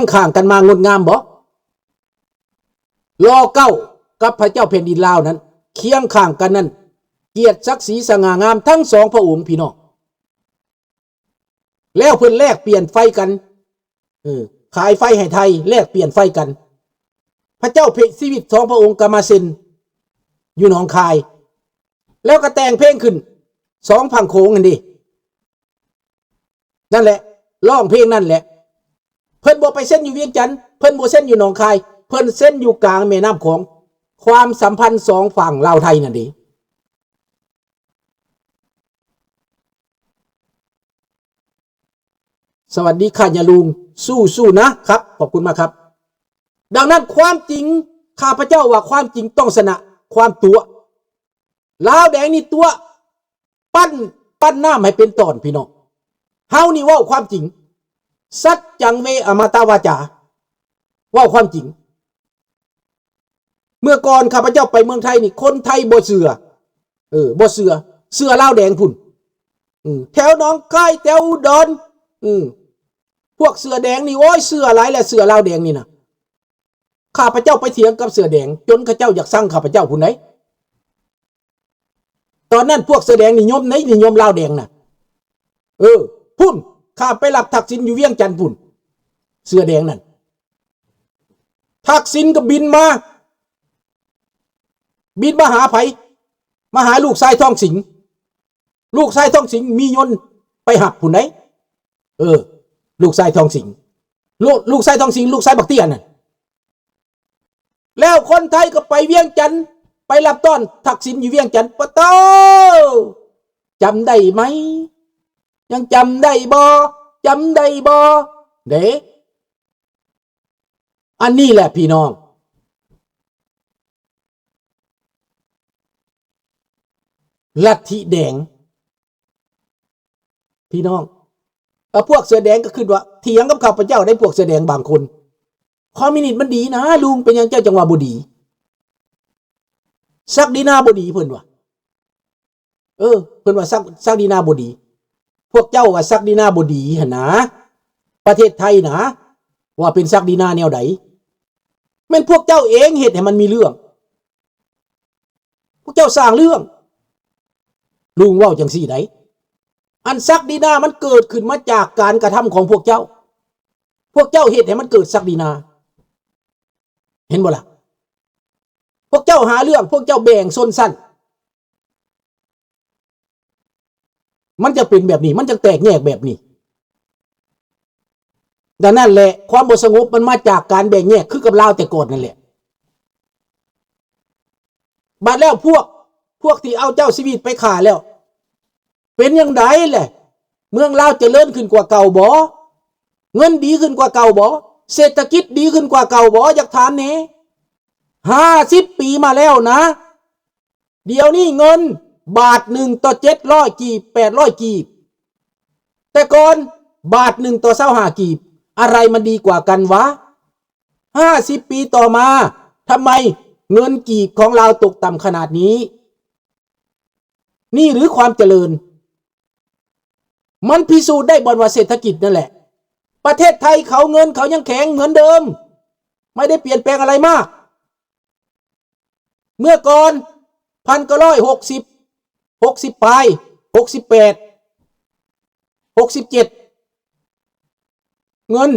ງຂ້າງກັນມາງົດງາມບໍ່? ລໍເກົ້າກັບພະເຈົ້າແຜ່ນດິນລາວນັ້ນ ຄຽງຂ້າງກັນນັ້ນ ກຽດສັກສີສະຫງ່າງາມທັງສອງພະອົງ ພີ່ນ້ອງ. ແລ້ວເພິ່ນແລກປ່ຽນໄຟກັນ ເອີ ຂາຍໄຟໃຫ້ໄທ ແລກປ່ຽນໄຟກັນ. ພະເຈົ້າເພ ຊີວິດສອງພະອົງກໍມາເຊັນຢູ່ໜອງຄາຍ ແລ້ວກໍແຕ່ງເພງຂຶ້ນສອງຝັ່ງໂຂງຫັ້ນເດ. ນັ້ນແຫຼະ ຮ້ອງເພງນັ້ນແຫຼະ. ເພິ່ນບໍ່ໄປເຊັນຢູ່ວຽງຈັນ ເພິ່ນບໍ່ເຊັນຢູ່ໜອງຄາຍ ເພິ່ນເຊັນຢູ່ກາງແມ່ນ້ຳຂອງ. ຄວາມສຳພັນສອງຝັ່ງລາວໄທນັ້ນເດ. ສະຫວັດດີຄ່ະ ຍາລຸງ ສູ້ໆນະຄັບ ຂອບຄຸນມາກຄັບ. ດັ່ງນັ້ນຄວາມຈິງ ຂ້າພະເຈົ້າວ່າຄວາມຈິງຕ້ອງຊະນະຄວາມຕົວະ. ລາວແດງນີ້ຕົວະ ປັ້ນ ປັ້ນນ້ຳໃຫ້ເປັນຕອນ ພີ່ນ້ອງ. ເຮົານີ້ເວົ້າຄວາມຈິງ ສັດຈັງເວອະມະຕະວາຈາ ເວົ້າຄວາມຈິງ. ເມື່ອກ່ອນຂ້າພະເຈົ້າໄປເມືອງໄທນີ້ ຄົນໄທບໍ່ເຊື່ອ ເອີ ບໍ່ເຊື່ອ ເຊື່ອລາວແດງພຸ້ນ ອືມ ແຖວໜອງຄາຍ ແຖວອຸດອນ ອືມ ພວກເສື້ອແດງນີ້ ໂອ້ຍ ເຊື່ອຫຼາຍແຫຼະ ເຊື່ອລາວແດງນີ້ນະ. ຂ້າພະເຈົ້າໄປຖຽງກັບເສື້ອແດງ ຈົນເຂົາເຈົ້າຢາກຊັງຂ້າພະເຈົ້າພຸ້ນໃດ. ຕອນນັ້ນພວກເສື້ອແດງນິຍົມໃດ ນິຍົມລາວແດງນະ. ເອີ ພຸ້ນ ຂ້າໄປຮັບທັກສິນຢູ່ວຽງຈັນພຸ້ນ ເສື້ອແດງນັ້ນ. ທັກສິນກໍບິນມາ ບິນມາຫາໃຜ? ມາຫາລູກຊາຍທອງສິງ. ລູກຊາຍທອງສິງມີຍົນໄປຮັບພຸ້ນໃດ. ເອີ ລູກຊາຍທອງສິງ ລູກ ລູກຊາຍທອງສິງ ລູກຊາຍບັກເຕ້ຍນັ້ນ. ແລ້ວຄົນໄທກໍໄປວຽງຈັນ ໄປຮັບຕ້ອນທັກສິນຢູ່ວຽງຈັນ. ປະໂຕ ຈຳໄດ້ໄໝ? ຍັງຈຳໄດ້ບໍ່? ຈຳໄດ້ບໍ່? ເດ້ ອັນນີ້ແຫຼະພີ່ນ້ອງ ລັດທິແດງ ພີ່ນ້ອງ. ເອີ ພວກເສື້ອແດງກໍຄິດວ່າ ຖຽງກັບຂ້າພະເຈົ້າໄດ້ ພວກເສື້ອແດງບາງຄົນ ຄອມມິວນິດມັນດີນະລຸງ ເປັນຫຍັງເຈົ້າຈັ່ງວ່າບໍ່ດີ? ສັກດີນາບໍ່ດີ ເພິ່ນວ່າ ເອີ ເພິ່ນວ່າສັກ ສັກດີນາບໍ່ດີ. ພວກເຈົ້າວ່າສັກດີນາບໍ່ດີຫັ້ນນາ ປະເທດໄທນະ ວ່າເປັນສັກດີນາແນວໃດ? ແມ່ນພວກເຈົ້າເອງເຮັດໃຫ້ມັນມີເລື່ອງ ພວກເຈົ້າສ້າງເລື່ອງ ລຸງເວົ້າຈັ່ງຊີ້ໃດ. ອັນສັກດີນາມັນເກີດຂຶ້ນມາຈາກການກະທຳຂອງພວກເຈົ້າ ພວກເຈົ້າເຮັດໃຫ້ມັນເກີດສັກດີນາ ເຫັນບໍ່ລະ? ພວກເຈົ້າຫາເລື່ອງ ພວກເຈົ້າແບ່ງຊົນຊັ້ນ ມັນຈະເປັນແບບນີ້ ມັນຈະແຕກແຍກແບບນີ້. ດັ່ງນັ້ນແຫຼະ ຄວາມບໍ່ສະຫງົບມັນມາຈາກການແບ່ງແຍກ ຄືກັບລາວແຕ່ກ່ອນນັ້ນແຫຼະ. ບາດແລ້ວພວກ ພວກທີ່ເອົາເຈົ້າຊີວິດໄປຂ້າແລ້ວ ເປັນຫຍັງໃດແຫຼະ? ເມືອງລາວຈະເລີນຂຶ້ນກວ່າເກົ່າບໍ່? ເງິນດີຂຶ້ນກວ່າເກົ່າບໍ່? ເສດຖະກິດດີຂຶ້ນກວ່າເກົ່າບໍ່? ຢາກຖາມແດ່. ຫ້າສິບປີມາແລ້ວນະ ດຽວນີ້ເງິນບາດໜຶ່ງຕໍ່ເຈັດຮ້ອຍກີບ ແປດຮ້ອຍກີບ ແຕ່ກ່ອນບາດໜຶ່ງຕໍ່ຊາວຫ້າກີບ ອະໄລມັນດີກວ່າກັນວະ? ຫ້າສິບປີຕໍ່ມາ ທຳໄມເງິນກີບຂອງລາວຕົກຕ່ຳຂະໜາດນີ້? ນີ້ຫຼືຄວາມຈະເລີນ? ມັນພິສູດໄດ້ບ່ອນວ່າເສດຖະກິດນັ້ນແຫຼະ. ປະເທດໄທເຂົາເງິນເຂົາຍັງແຂງເໝືອນເດີມ ໄມ່ໄດ້ປ່ຽນແປງອະໄລມາກ. ເມື່ອກ່ອນ ພັນເກົ້າຮ້ອຍຫົກສິບ ຫົກສິບປາຍ ຫົກສິບແປດ ຫົກສິບເຈັດ ເງິນ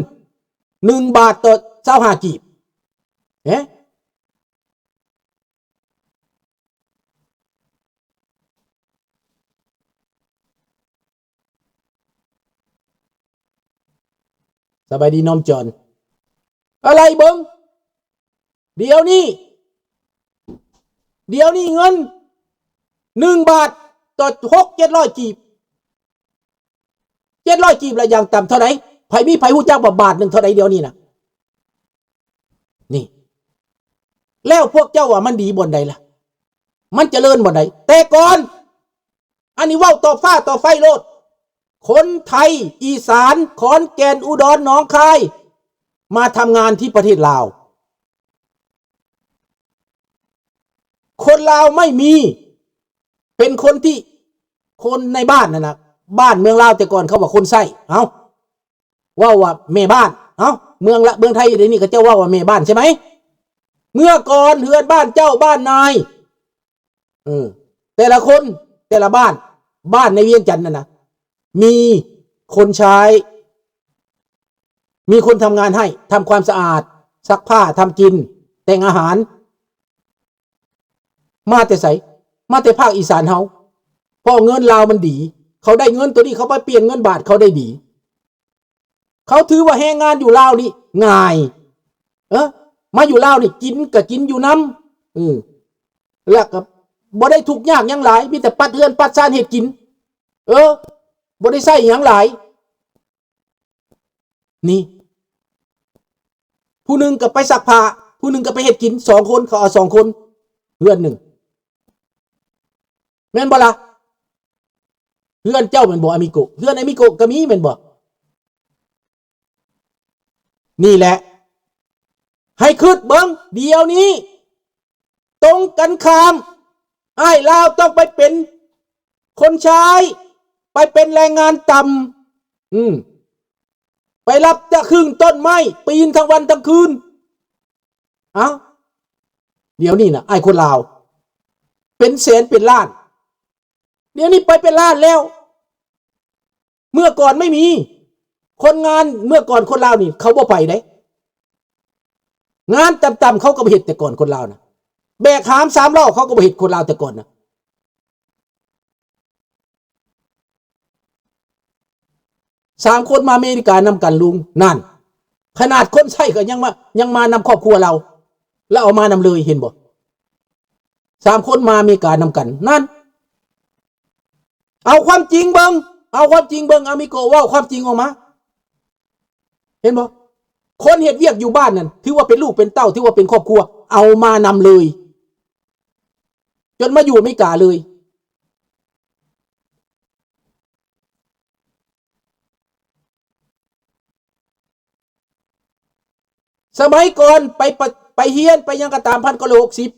ໜຶ່ງບາດຕໍ່ຊາວຫ້າກີບ ເອີ ສະບາຍດີນ້ອງຈອນ ອະໄລເບິ່ງ ດຽວນີ້ ດຽວນີ້ເງິນໜຶ່ງບາດຕໍ່ຫົກເຈັດຮ້ອຍກີບ ເຈັດຮ້ອຍກີບລະຢ່າງຕ່ຳເທົ່າໃດ? ໃຜມີໃຜຮູ້ຈັກວ່າບາດໜຶ່ງເທົ່າໃດດຽວນີ້ນະ? ນີ້ ແລ້ວພວກເຈົ້າວ່າມັນດີບ່ອນໃດລະ? ມັນຈະເລີນບ່ອນໃດ? ແຕ່ກ່ອນ ອັນນີ້ເວົ້າຕໍ່ຟ້າຕໍ່ໄຟໂລດ ຄົນໄທ ອີສານ ຂອນແກ່ນ ອຸດອນ ໜອງຄາຍ ມາທຳງານທີ່ປະເທດລາວ ຄົນລາວໄມ່ມີ ເປັນຄົນທີ່ ຄົນໃນບ້ານນັ້ນນະ ບ້ານເມືອງລາວແຕ່ກ່ອນເຂົາວ່າຄົນໃຊ້ ເອົ້າ ເວົ້າວ່າແມ່ບ້ານ ເອົ້າ ເມືອງລະ ເມືອງໄທດຽວນີ້ເຂົາເຈົ້າເວົ້າວ່າແມ່ບ້ານໃຊ່ໄໝ? ເມື່ອກ່ອນເຮືອນບ້ານເຈົ້າ ບ້ານນາຍ ເອີ ແຕ່ລະຄົນ ແຕ່ລະບ້ານ ບ້ານໃນວຽງຈັນນັ້ນນະ ມີຄົນໃຊ້ ມີຄົນທຳງານໃຫ້ ທຳຄວາມສະອາດ ຊັກຜ້າ ທຳກິນ ແຕ່ງອາຫານ ມາແຕ່ໃສ? ມາແຕ່ພາກອີສານເຮົາ ເພາະເງິນລາວມັນດີ ເຂົາໄດ້ເງິນໂຕນີ້ ເຂົາໄປປ່ຽນເງິນບາດ ເຂົາໄດ້ດີ ເຂົາຖືວ່າແຮງງານຢູ່ລາວນີ້ງ່າຍ ເອີ ມາຢູ່ລາວນີ້ກິນກະກິນຢູ່ນຳ ເອີ ແລ້ວກະບໍ່ໄດ້ທຸກຍາກຫຍັງຫຼາຍ ມີແຕ່ປັດເຮືອນປັດຊານເຮັດກິນ ເອີ ບໍ່ໄດ້ໃຊ້ຫຍັງຫຼາຍ. ນີ້ ຜູ້ໜຶ່ງກໍໄປຊັກຜ້າ ຜູ້ໜຶ່ງກໍໄປເຮັດກິນ ສອງຄົນ ເຂົາເອົາສອງຄົນ ເຮືອນໜຶ່ງ ແມ່ນບໍ່ລະ? ເຮືອນເຈົ້າແມ່ນບໍ່ ອາມິໂກ? ເຮືອນອາມິໂກກໍມີແມ່ນບໍ່? ນີ້ແຫຼະ ໃຫ້ຄິດເບິ່ງ ດຽວນີ້ ຕົງກັນຂ້າມ ອ້າຍລາວຕ້ອງໄປເປັນຄົນໃຊ້, ໄປເປັນແຮງງານຕ່ຳ, ອືມ, ໄປຮັບຈະຂຶງຕົ້ນໄມ້, ປີນທັງວັນທັງຄືນ. ເອົ້າ, ດຽວນີ້ນະ ອ້າຍຄົນລາວ ເປັນແສນເປັນລ້ານ, ດຽວນີ້ໄປເປັນລ້ານແລ້ວ. ເມື່ອກ່ອນໄມ່ມີ ຄົນງານ ເມື່ອກ່ອນຄົນລາວນີ້ເຂົາບໍ່ໄປເດ້, ງານຕ່ຳໆເຂົາກໍບໍ່ເຮັດແຕ່ກ່ອນຄົນລາວນະ, ແບກຫາມສາມລໍ້ເຂົາກໍບໍ່ເຮັດຄົນລາວແຕ່ກ່ອນນະ. ສາມຄົນມາອາເມລິການຳກັນລຸງ, ນັ້ນ ຂະໜາດຄົນໃຊ້ກໍຍັງມາ ຍັງມານຳຄອບຄົວລາວ, ລາວເອົາມານຳເລີຍ ເຫັນບໍ່? ສາມຄົນມາອາເມລິການຳກັນ ນັ້ນ. ເອົາຄວາມຈິງເບິ່ງ, ເອົາຄວາມຈິງເບິ່ງ, ອາມິໂກເວົ້າຄວາມຈິງອອກມາ. ເຫັນບໍ່? ຄົນເຮັດວຽກຢູ່ບ້ານນັ້ນ ຖືວ່າເປັນລູກເປັນເຕົ້າ, ຖືວ່າເປັນຄອບຄົວ, ເອົາມານຳເລີຍ ຈົນມາຢູ່ອາເມລິກາເລີຍ. ສະໄໝກ່ອນໄປ ໄປຮຽນໄປຫຍັງກໍຕາມ ພັນເກົ້າຮ້ອຍຫົກສິບ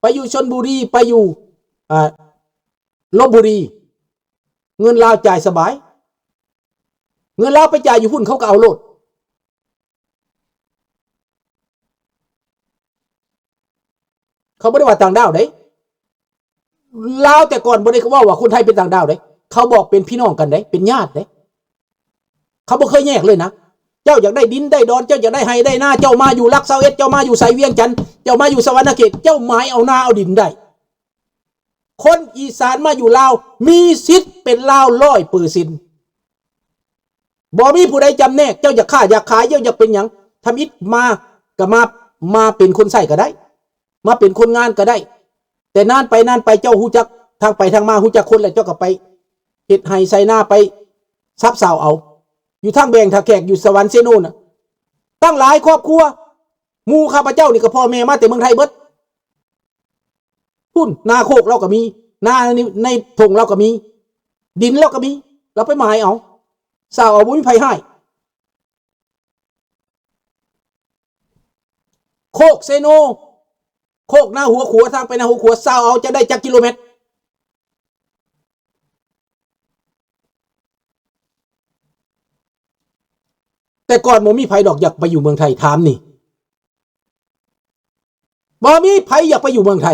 ໄປຢູ່ຊົນບູຣີ ໄປຢູ່ ອາ ລົບບູຣີ ເງິນລາວຈ່າຍສະບາຍ, ເງິນລາວໄປຈ່າຍຢູ່ພຸ້ນເຂົາກໍເອົາໂລດ. ເຂົາບໍ່ໄດ້ວ່າຕ່າງດ້າວເດ້. ລາວແຕ່ກ່ອນບໍ່ໄດ້ເວົ້າວ່າຄົນໄທເປັນຕ່າງດ້າວເດ້. ເຂົາບອກເປັນພີ່ນ້ອງກັນເດ້, ເປັນຍາດເດ້. ເຂົາບໍ່ເຄີຍແຍກເລີຍນະ. ເຈົ້າຢາກໄດ້ດິນໄດ້ດອນ, ເຈົ້າຢາກໄດ້ໄຮ່ໄດ້ນາ, ເຈົ້າມາຢູ່ຫຼັກຊາວເອັດ, ເຈົ້າມາຢູ່ໄຊວຽງຈັນ, ເຈົ້າມາຢູ່ສະຫວັນນະເຂດ, ເຈົ້າໝາຍເອົານາເອົາດິນໄດ້. ຄົນອີສານມາຢູ່ລາວ ມີສິດເປັນລາວຮ້ອຍເປີເຊັນ. ບໍ່ມີຜູ້ໃດຈຳແນກ, ເຈົ້າຢາກຄ້າຢາກຂາຍ, ເຈົ້າຢາກເປັນຫຍັງ, ທຳອິດມາກໍມາ, ມາເປັນຄົນໃຊ້ກໍໄດ້, ມາເປັນຄົນງານກໍໄດ້. ແຕ່ນານໄປນານໄປ ເຈົ້າຮູ້ຈັກທາງໄປທາງມາ, ຮູ້ຈັກຄົນແລ້ວ ເຈົ້າກໍໄປເຮັດໄຮ່ໃສ່ນາ, ໄປຊາບຊາວເອົາ. ຢູ່ທາງແບງທ່າແຂກ, ຢູ່ສະຫວັນເຊໂນນະ, ຕັ້ງຫຼາຍຄອບຄົວ. ໝູ່ຂ້າພະເຈົ້ານີ້ກໍພໍ່ແມ່ມາແຕ່ເມືອງໄທເບິດ. ພຸ້ນ ນາໂຄກລາວກໍມີ, ນາໃນ ໃນທົ່ງລາວກໍມີ, ດິນລາວກໍມີ, ລາວໄປໝາຍເອົາ, ຊາວເອົາ, ບໍ່ມີໃຜໃຫ້. ໂຄກເຊໂນ, ໂຄກນາຫົວຂົວ, ທາງໄປນາຫົວຂົວ, ຊາວເອົາ, ຈະໄດ້ຈັກກິໂລແມັດ? ແຕ່ກ່ອນບໍ່ມີໃຜດອກຢາກໄປຢູ່ເມືອງໄທ, ຖາມນີ້. ບໍ່ມີໃຜຢາກໄປຢູ່ເມືອງໄທ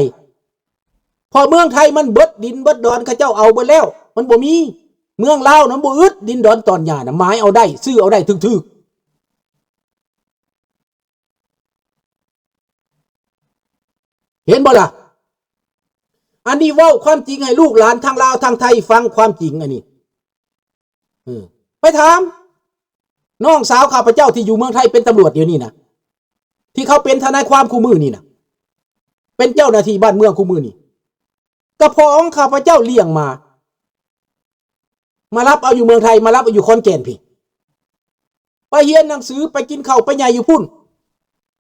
ເພາະເມືອງໄທມັນເບິດດິນເບິດດອນ, ເຂົາເຈົ້າເອົາເບິດແລ້ວ, ມັນບໍ່ມີ. ເມືອງລາວນະ ມັນບໍ່ອຶດ, ດິນດອນຕອນຫຍ້ານະ ໝາຍເອົາໄດ້, ຊື້ເອົາໄດ້ຖືກໆ. ເຫັນບໍ່ລະ? ອັນນີ້ເວົ້າຄວາມຈິງໃຫ້ລູກຫຼານທັງລາວທັງໄທຟັງຄວາມຈິງອັນນີ້. ເອີ ໄປຖາມນ້ອງສາວຂ້າພະເຈົ້າທີ່ຢູ່ເມືອງໄທເປັນຕຳຫຼວດດຽວນີ້ນະ, ທີ່ເຂົາເປັນທະນາຍຄວາມຄູ່ມື້ນີ້ນະ, ເປັນເຈົ້າໜ້າທີ່ບ້ານເມືອງຄູ່ມື້ນີ້, ກະພໍ່ຂອງຂ້າພະເຈົ້າລ້ຽງມາ, ມາຮັບເອົາຢູ່ເມືອງໄທ, ມາຮັບເອົາຢູ່ຂອນແກ່ນພີ້. ໄປຮຽນໜັງສື, ໄປກິນເຂົ້າ, ໄປໃຫຍ່ຢູ່ພຸ້ນ.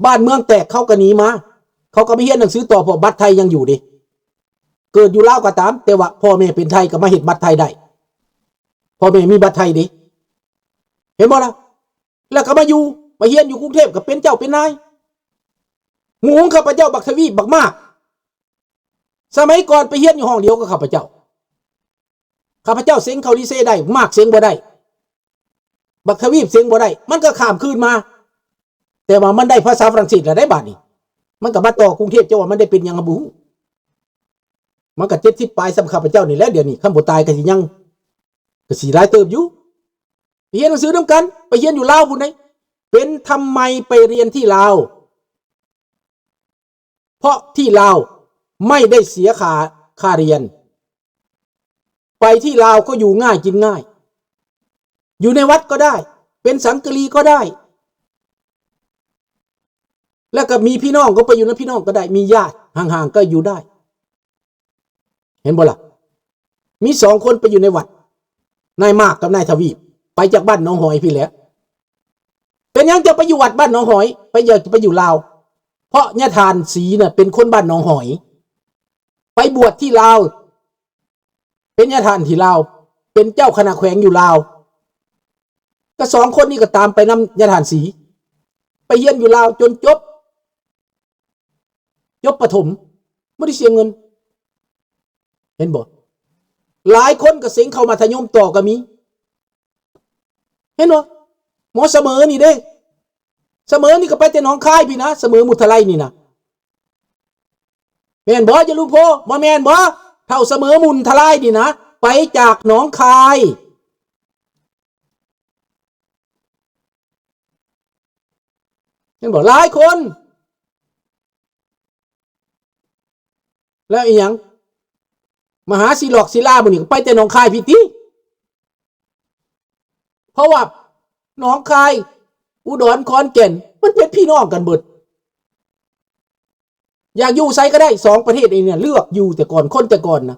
ບ້ານເມືອງແຕກ, ເຂົາກໍໜີມາ, ເຂົາກໍໄປຮຽນໜັງສືຕໍ່, ເພາະບັດໄທຍັງຢູ່ເດ. ເກີດຢູ່ລາວກໍຕາມ, ແຕ່ວ່າພໍ່ແມ່ເປັນໄທ, ກໍມາເຮັດບັດໄທໄດ້. ພໍ່ແມ່ມີບັດໄທເດ. ເຫັນບໍ່ລະ? ແລ້ວກໍມາຢູ່, ມາຮຽນຢູ່ກຸງເທບ, ກໍເປັນເຈົ້າເປັນນາຍ. ໝູ່ຂອງຂ້າພະເຈົ້າ ບັກທະວີບ, ບັກມາກ, ສະໄໝກ່ອນໄປຮຽນຢູ່ຫ້ອງດຽວກັບຂ້າພະເຈົ້າ. ຂ້າພະເຈົ້າເສັງເຂົ້າລີເຊໄດ້, ມາກເສັງບໍ່ໄດ້. ບັກທະວີບເສັງບໍ່ໄດ້ ມັນກໍຂ້າມຄືນມາ. ແຕ່ວ່າມັນໄດ້ພາສາຝຣັ່ງເສດແລ້ວໄດ໋ບາດນີ້ ມັນກໍມາຕໍ່ກຸງເທບ ເຈົ້າວ່າມັນໄດ້ເປັນຫຍັງກໍບໍ່ຮູ້. ມັນກໍເຈັດສິບປາຍສ່ຳຂ້າພະເຈົ້ານີ້ແຫຼະ ດຽວນີ້ ຄັນບໍ່ຕາຍກໍຊິຍັງ ກໍຊິຫຼາຍເຕີບຢູ່. ໄປຮຽນໜັງສືນຳກັນ ໄປຮຽນຢູ່ລາວພຸ້ນໃດ໋. ເປັນທຳໄມໄປຮຽນທີ່ລາວ? ເພາະທີ່ລາວໄມ່ໄດ້ເສຍຄ່າ ຄ່າຮຽນ. ໄປທີ່ລາວກໍຢູ່ງ່າຍກິນງ່າຍ ຢູ່ໃນວັດກໍໄດ້ ເປັນສັງກະລີກໍໄດ້ ແລ້ວກໍມີພີ່ນ້ອງກໍໄປຢູ່ນຳພີ່ນ້ອງກໍໄດ້ ມີຍາດຫ່າງໆກໍຢູ່ໄດ້. ເຫັນບໍ່ລະ? ມີສອງຄົນໄປຢູ່ໃນວັດ ນາຍມາກກັບນາຍທະວີບ ໄປຈາກບ້ານໜອງຫອຍພີ້ແຫຼະ. ເປັນຫຍັງຈະໄປຢູ່ວັດບ້ານໜອງຫອຍ? ໄປ ຢາກຈະໄປຢູ່ລາວ ເພາະຍາທ່ານສີນະເປັນຄົນບ້ານໜອງຫອຍ ໄປບວດທີ່ລາວ ເປັນຍາທ່ານທີ່ລາວ ເປັນເຈົ້າຄະນະແຂວງຢູ່ລາວ. ກໍສອງຄົນນີ້ກໍຕາມໄປນຳຍາທ່ານສີ ໄປຮຽນຢູ່ລາວຈົນຈົບ ຈົບປະຖົມ ບໍ່ໄດ້ເສຍເງິນ. ເຫັນບໍ່? ຫຼາຍຄົນກໍເສັງເຂົ້າມັດທະຍົມຕໍ່ກໍມີ. ເຫັນບໍ່? ໝໍສະເໝີນີ້ເດ້ ສະເໝີນີ້ກໍໄປແຕ່ໜອງຄາຍພີ້ນະ ສະເໝີມຸດທະໄລນີ້ນະ. ແມ່ນບໍ່ ຈະລຸງໂພ? ບໍ່ແມ່ນບໍ່? ເຖົ້າສະເໝີມຸນທະລາຍນີ້ນະ ໄປຈາກໜອງຄາຍ. ແມ່ນບໍ່? ຫຼາຍຄົນ. ແລ້ວອີຫຍັງ? ມະຫາສີຫຼອກສີລາໝູ່ນີ້ກໍໄປແຕ່ໜອງຄາຍພີ້ຕິ? ເພາະວ່າໜອງຄາຍ ອຸດອນ ຂອນແກ່ນ ມັນເປັນພີ່ນ້ອງກັນເບິດ. ຢາກຢູ່ໃສກໍໄດ້ ສອງປະເທດນີ້ເນຍ ເລືອກຢູ່ແຕ່ກ່ອນ ຄົນແຕ່ກ່ອນນະ.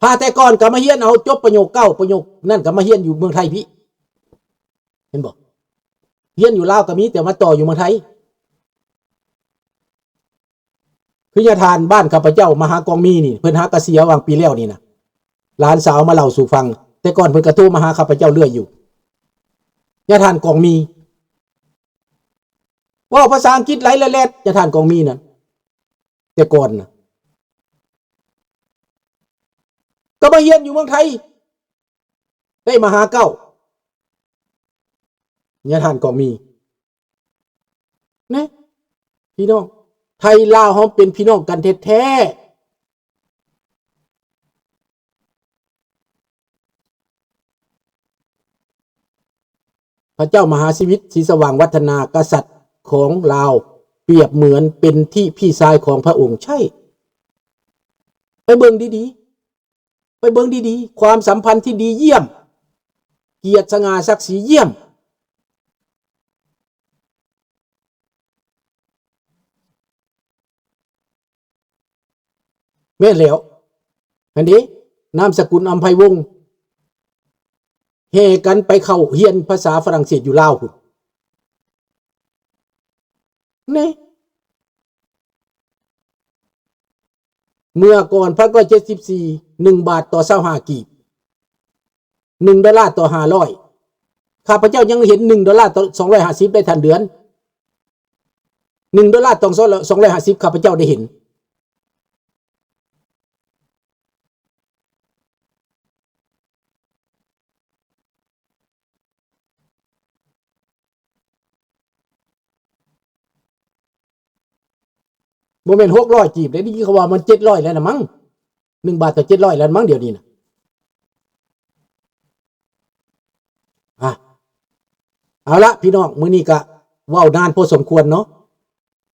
ພາແຕ່ກ່ອນກໍມາຮຽນເອົາຈົບປະໂຫຍກເກົ້າ ປະໂຫຍກນັ້ນກໍມາຮຽນຢູ່ເມືອງໄທພີ້ ເຫັນບໍ່? ຮຽນຢູ່ລາວກໍມີ ແຕ່ມາຕໍ່ຢູ່ເມືອງໄທ. ຄືຍາທ່ານບ້ານຂ້າພະເຈົ້າ ມະຫາກອງມີນີ້ ເພິ່ນຫາກະເສຍຫວ່າງປີແລ້ວນີ້ນະ ຫຼານສາວມາເລົ່າສູ່ຟັງ. ແຕ່ກ່ອນເພິ່ນກະໂທມາຫາຂ້າພະເຈົ້າເລື້ອຍຢູ່ ຍາທ່ານກອງມີ ເວົ້າພາສາອັງກິດໄຫຼແຫຼດໆ ຍາທ່ານກອງມີນັ້ນ ແຕ່ກ່ອນນະ. ກໍມາຮຽນຢູ່ເມືອງໄທ ໄດ້ມະຫາເກົ້າ ຍາທ່ານກອງມີ. ນະ ພີ່ນ້ອງ ໄທລາວເຮົາເປັນພີ່ນ້ອງກັນແທ້ໆ. ພະເຈົ້າມະຫາຊີວິດ ສີສະຫວ່າງວັດທະນາ ກະສັດຂອງລາວ ປຽບເໝືອນເປັນທິພີ່ຊາຍຂອງພະອົງ. ໃຊ່ ໄປເບິ່ງດີໆ. ໄປເບິ່ງດີໆ ຄວາມສຳພັນທີ່ດີຢ້ຽມ ກຽດສະຫງ່າສັກສີຢ້ຽມ. ແມ່ນແລ້ວ ຫັ້ນເດ ນາມສະກຸນອຳໄພວົງ ແຫ່ກັນໄປເຂົ້າຮຽນພາສາຝຣັ່ງເສດຢູ່ລາວພຸ້ນ. ນີ້ ເມື່ອກ່ອນພັນເກົ້າຮ້ອຍເຈັດສິບສີ່ ໜຶ່ງບາດຕໍ່ຊາວຫ້າກີບ ໜຶ່ງໂດລາຕໍ່ຫ້າຮ້ອຍ ຂ້າພະເຈົ້າຍັງເຫັນໜຶ່ງໂດລາຕໍ່ສອງຮ້ອຍຫ້າສິບໄດ້ທັນເດືອນ ໜຶ່ງໂດລາຕໍ່ສອງຮ້ອຍຫ້າສິບ ຂ້າພະເຈົ້າໄດ້ເຫັນ. ບໍ່ແມ່ນຫົກຮ້ອຍກີບເດ້ ໄດ້ຍິນເຂົາວ່າມັນເຈັດຮ້ອຍແລ້ວນະມັງ ໜຶ່ງບາດຕໍ່ເຈັດຮ້ອຍແລ້ວນະມັງ ດຽວນີ້ນະ. ອ່ະ ເອົາລະ ພີ່ນ້ອງ ມື້ນີ້ກະເວົ້ານານພໍສົມຄວນເນາະ.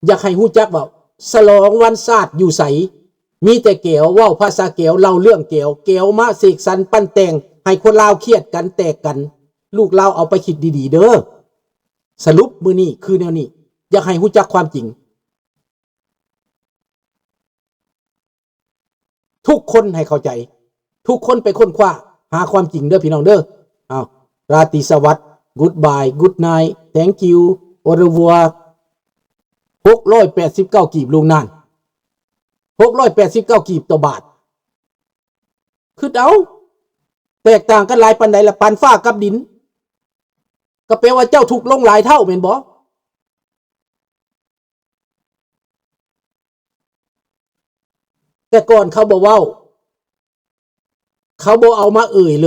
ຢາກໃຫ້ຮູ້ຈັກວ່າ ສະຫຼອງວັນຊາດຢູ່ໃສ ມີແຕ່ແກວ ເວົ້າພາສາແກວ ເລົ່າເລື່ອງແກວ ແກວມາເສກສັນປັ້ນແຕ່ງ ໃຫ້ຄົນລາວຄຽດກັນ ແຕກກັນ. ລູກລາວເອົາໄປຄິດດີໆເດີ. ສະຫຼຸບມື້ນີ້ຄືແນວນີ້ ຢາກໃຫ້ຮູ້ຈັກຄວາມຈິງ. ທຸກຄົນໃຫ້ເຂົ້າໃຈ ທຸກຄົນໄປຄົ້ນຄວ້າຫາຄວາມຈິງເດີພີ່ນ້ອງເດີ. ເອົາ ລາຕີສະຫວັດ Goodbye Good night Thank you Au revoir ຫົກຮ້ອຍແປດສິບເກົ້າກີບ ລຸງນານ ຫົກຮ້ອຍແປດສິບເກົ້າກີບຕໍ່ບາດ. ຄິດເອົາ ແຕກຕ່າງກັນຫຼາຍປານໃດລະ ປານຟ້າກັບດິນ ກໍແປວ່າເຈົ້າທຸກລົງຫຼາຍເທົ່າແມ່ນບໍ່? ແຕ່ກ່ອນເຂົາບໍ່ເວົ້າ ເຂົາບໍ່ເອົາມາເອີ່ຍເລີ